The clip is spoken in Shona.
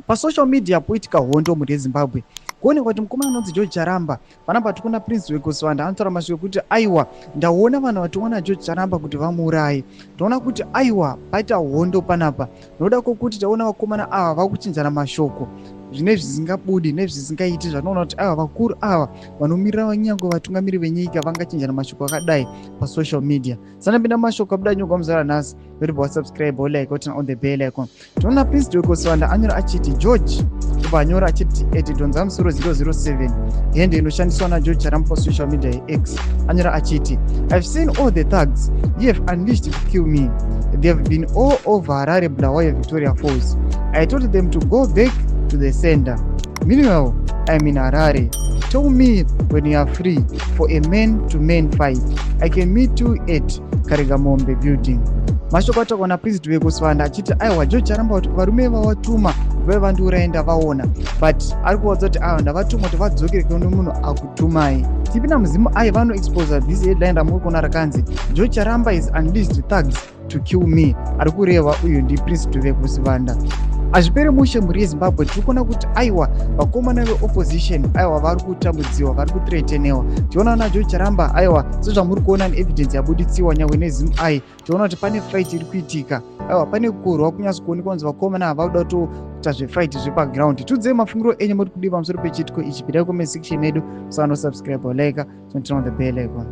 Pasocial media poitika hondo mhuri yeZimbabwe. Kuonekwa kuti mukomana anonzi George Charamba panapa tikuona Prince Wekoswanda anotaura mashoko ekuti aiwa, ndaona vanhu vatumwa naGeorge Charamba kuti vamuuraye. Toona kuti aiwa, paita hondo panapa nokuda kwokuti taona vakomana ava vakuchinjana mashoko zvine zvisingabudi nezvisingaiti. Zvatinoona kuti aiwa, vakuru ava vanomirira nyangwe vatungamiri venyika vangachinjana mashoko akadai pasocial media. Sanapinda mashoko abuda nyogwa muzara nhasi, yoribva wasubscribe, wolike, woturn on the bell icon. Tinoona Prince Dwekoswanda anyora achiti George, kubva anyora achiti eti dhonza musoro 007, hende inoshandiswa naGeorge Charamba pasocial media yeX. Anyora achiti, "I've seen all the thugs you have unleashed to kill me. They have been all over Harare, Bulawayo, Victoria Falls. I told them to go back to the sender. Meanwhile, I'm in Harare. Tell me when you are free for a man to man fight. I can meet you at Karigamombe building." Mashoko ataurwa naPrince Dwekoswanda achiti aiwa, George Charamba, kuti varume vawatuma vave vandiuraya ndavaona, but ari kuvaudza kuti aiwa, ndavatuma kuti vadzokere kune munhu akutumai. Tipinda muZimEye, vanoexposa this headline ramuri kuona rakanzi "George Charamba is unleashed thugs to kill me". Ari kureva uyu ndiPrince Dwekoswanda. Hazviperi mushe, mhuri yeZimbabwe. Tiri kuona kuti aiwa, vakomana veopposition aiwa, vari kutambudziwa, vari kuthreatenewa. Tiona naGeorge Charamba aiwa, sezvamuri kuona neevidence yabuditsiwa nyangwe neZimEye, tiona kuti pane fight iri kuitika. Aiwa, pane kurwa kunyatso kuonekwa kunzi vakomana hava kuda kutoita zvefight zvepaground. Tiudzei mafungiro enyu muri kudii pamusoro pechiitiko ichi. Pindai comment section yedu, musanosubscribe, like, turn on the bell icon.